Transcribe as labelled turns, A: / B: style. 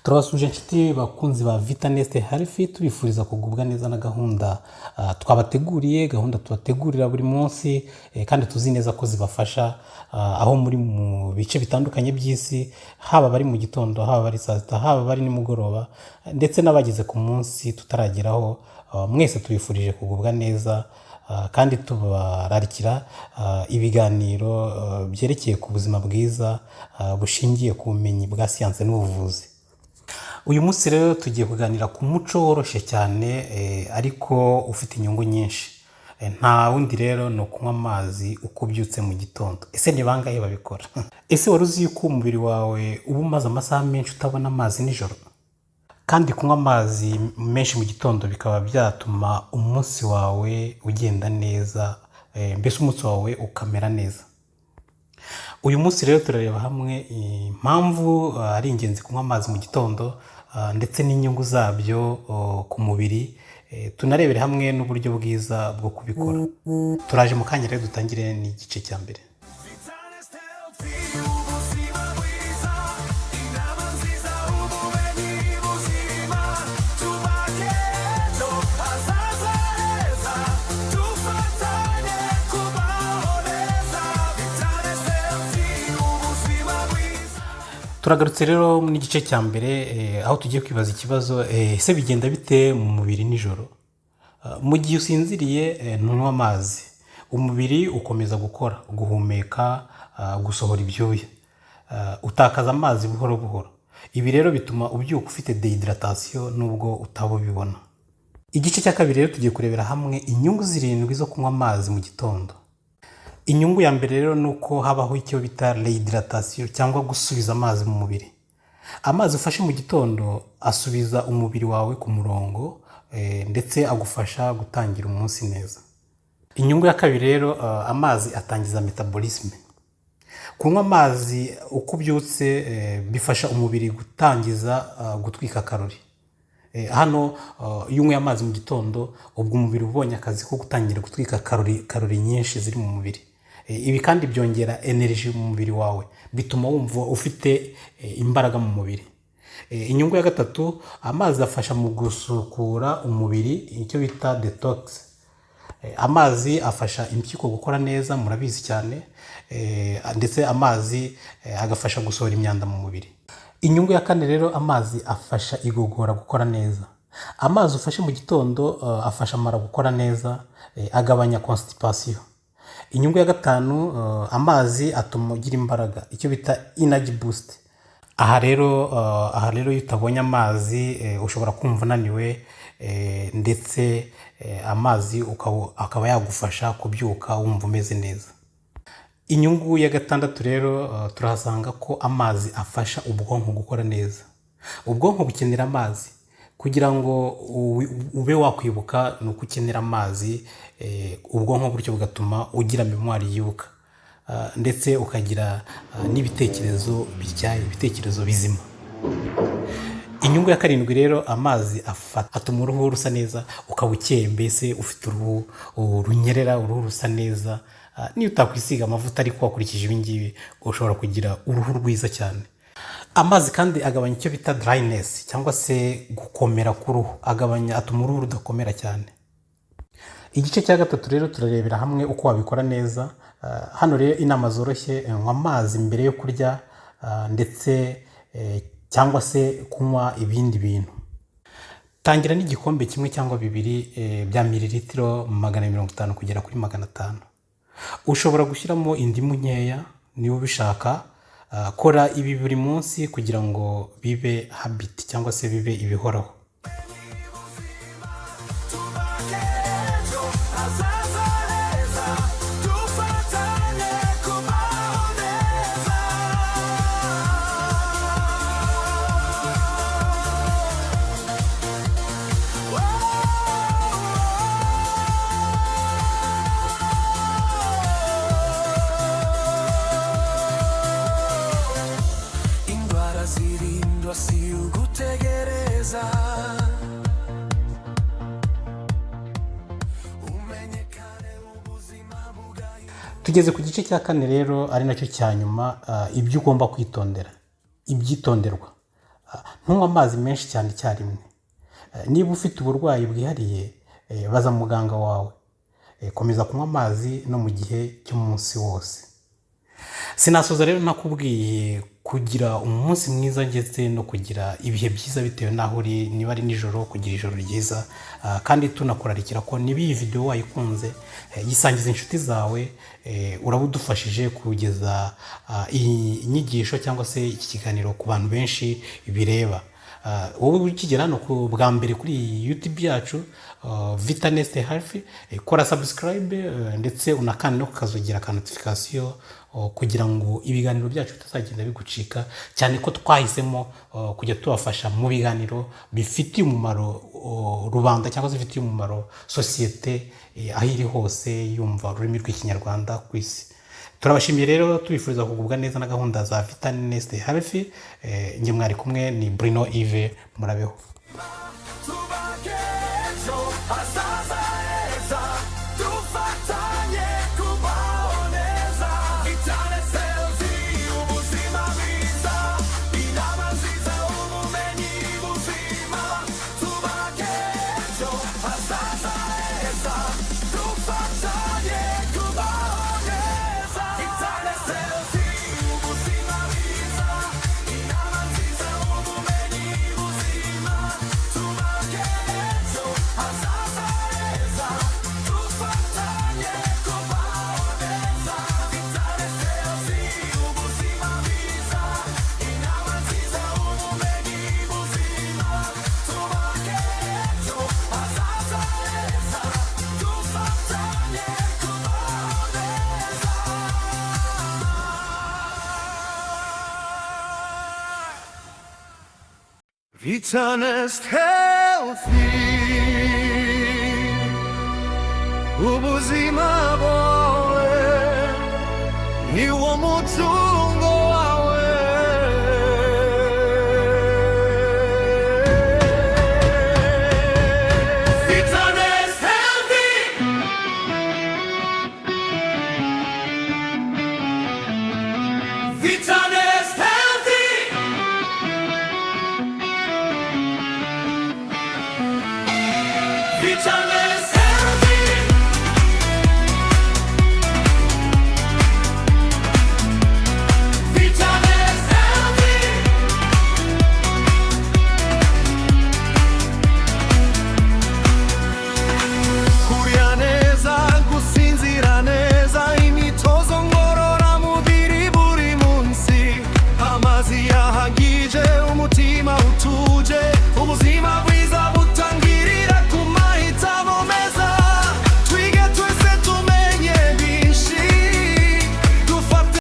A: Turabasuhuje inshuti bakunzi ba Vitanest Health, tubifuriza kugubwa neza na gahunda twabateguriye, gahunda tubategurira buri munsi, kandi tuzi neza ko zibafasha aho muri mu bice bitandukanye by'isi, haba bari mu gitondo, haba bari saa sita, haba bari nimugoroba, ndetse n'abageze ku munsi tutarageraho. Mwese tubifurije kugubwa neza, kandi tubararikira ibiganiro byerekeye ku buzima bwiza bushingiye ku bumenyi bwa siyanse n'ubuvuzi. Uyu munsi rero tugiye kuganira ku muco woroshye cyane, ariko ufite inyungu nyinshi. Nta wundi rero ni ukunywa amazi uko ubyutse mu gitondo. Ese ni bangahe babikora? Ese wari uzi yuko umubiri wawe uba umaze amasaha menshi utabona amazi nijoro? Kandi kunywa amazi menshi mu gitondo bikaba byatuma umunsi wawe ugenda neza, mbese umunsi wawe ukamera neza. Uyu munsi rero turareba hamwe impamvu ari ingenzi kunywa amazi mu gitondo, ndetse n'inyungu zabyo ku mubiri, tunarebere hamwe n'uburyo bwiza bwo kubikora. Turaje mu kanya rero dutangire n'igice cya mbere.
B: Vitanest Healthy, ubuzima bwiza, inama nziza, ubumenyi buzima, tubake ejo hazaza heza, dufatanye kubaho neza. Vitanest Healthy, ubuzima bwiza.
A: Turagarutse rero n'igice cya mbere, aho tugiye kwibaza ikibazo: ese bigenda bite mu mubiri nijoro? Mu gihe usinziriye, ntunywa amazi, umubiri ukomeza gukora, guhumeka, gusohora ibyuya. Utakaza amazi buhoro buhoro. Ibi rero bituma ubyuka ufite déhydratation nubwo utaba ubibona. Igice cya kabiri rero tugiye kurebera hamwe inyungu zirindwi zo kunywa amazi mu gitondo. Inyungu ya mbere rero ni uko habaho icyo bita réhydratation cyangwa gusubiza amazi mu mubiri. Amazi ufashe mu gitondo asubiza umubiri wawe ku murongo, ndetse agufasha gutangira umunsi neza. Inyungu ya kabiri rero, amazi atangiza métabolisme. Kunywa amazi uko ubyutse bifasha umubiri gutangiza gutwika karori. Hano iyo unyweye amazi mu gitondo, ubwo umubiri uba ubonye akazi ko gutangira gutwika karori nyinshi ziri mu mubiri. Ibi kandi byongera énergie mu mubiri wawe, bituma wumva ufite imbaraga mu mubiri. Inyungu ya gatatu, amazi afasha mu gusukura umubiri, icyo bita detox. Amazi afasha impyiko gukora neza, murabizi cyane, ndetse amazi agafasha gusohora imyanda mu mubiri. Inyungu ya kane rero, amazi afasha igogora gukora neza. Amazi ufashe mu gitondo afasha amara gukora neza, agabanya constipation. Inyungu ya gatanu, amazi atuma ugira imbaraga, icyo bita energy boost. Aha rero iyo utabonye amazi, ushobora kumva unaniwe, ndetse amazi akaba yagufasha kubyuka wumva umeze neza. Inyungu ya gatandatu rero, turahasanga ko amazi afasha ubwonko gukora neza. Ubwonko bukenera amazi kugira ngo ube wakwibuka, ni uko ukenera amazi, ubwonko gutyo bugatuma ugira mémoire yibuka, ndetse ukagira n'ibitekerezo bityaye, ibitekerezo bizima. Inyungu ya karindwi rero, amazi atuma uruhu rusa neza, ukaba ukeye, mbese ufite uruhu runyerera, uruhu rusa neza. Niyo utakwisiga amavuta ariko wakurikije ibi ngibi, ushobora kugira uruhu rwiza cyane. Amazi kandi agabanya icyo bita dryness cyangwa se gukomera k'uruhu, agabanya, atuma uruhu rudakomera cyane. Igice cya gatatu rero turarebera hamwe uko wabikora neza. Hano rero inama zoroshye: nywa amazi mbere yo kurya, ndetse cyangwa se kunywa ibindi bintu. Tangira n'igikombe kimwe cyangwa bibiri bya mililitiro 250 kugera kuri 500. Ushobora gushyiramo indimu nkeya niba ubishaka. Kora ibi buri munsi kugira ngo bibe habit cyangwa se bibe ibihoraho.
B: Tubake ejo hazaza heza, dufatanye kubaho neza. Indwara zirindwa si ugutegereza, umenyekane ubuzima bugahinduka.
A: Tugeze ku gice cya kane rero, ari nacyo cya nyuma, ibyo ugomba kwitondera, ibyitonderwa. Ntunywe amazi menshi cyane icyarimwe. Niba ufite uburwayi bwihariye, baza muganga wawe. Komeza kunywa amazi no mu gihe cy'umunsi wose. Sinasoza rero ntakubwiye kugira umunsi mwiza ndetse no kugira ibihe byiza bitewe n'aho uri, niba ari nijoro kugira ijoro ryiza. Kandi tunakurarikira ko niba iyi video wayikunze, yisangiza inshuti zawe, uraba udufashije kugeza iyi nyigisho cyangwa se iki kiganiro ku bantu benshi bireba. Wowe ukigera hano ku bwa mbere kuri iyi YouTube yacu, Vitanest Health, kora subscribe, ndetse unakande no kukazugira ka notification, kugira ngo ibiganiro byacu bitazagenda bigucika, cyane ko twahisemo kujya tubafasha mu biganiro bifitiye umumaro rubanda cyangwa se bifitiye umumaro sosiyete, aho iri hose yumva ururimi rw'Ikinyarwanda ku isi. Turabashimiye rero, tubifuriza kugubwa neza na gahunda za Vitanest Health. Njye mwari kumwe ni Bruno Yves, murabeho.
B: Twubake ejo hazaza heza, dufatanye kubaho neza. Vitanest Healthy, ubuzima bwiza, inama nziza, ubumenyi buzima. Twubake ejo hazaza heza, dufatanye kubaho neza. Vitanest Healthy, ubuzima bwiza, inama nziza, ubumenyi buzima. Twubake ejo hazaza heza, dufatanye kubaho neza. Vitanest Healthy, ubuzima bwiza, inama nziza, ubumenyi buzima. Twubake ejo hazaza heza, dufatanye kubaho neza. Vitanest Healthy, ubuzima bwawe ni wo mutungo wawe. Vitanest Healthy. Vitanest Healthy. Vitanest.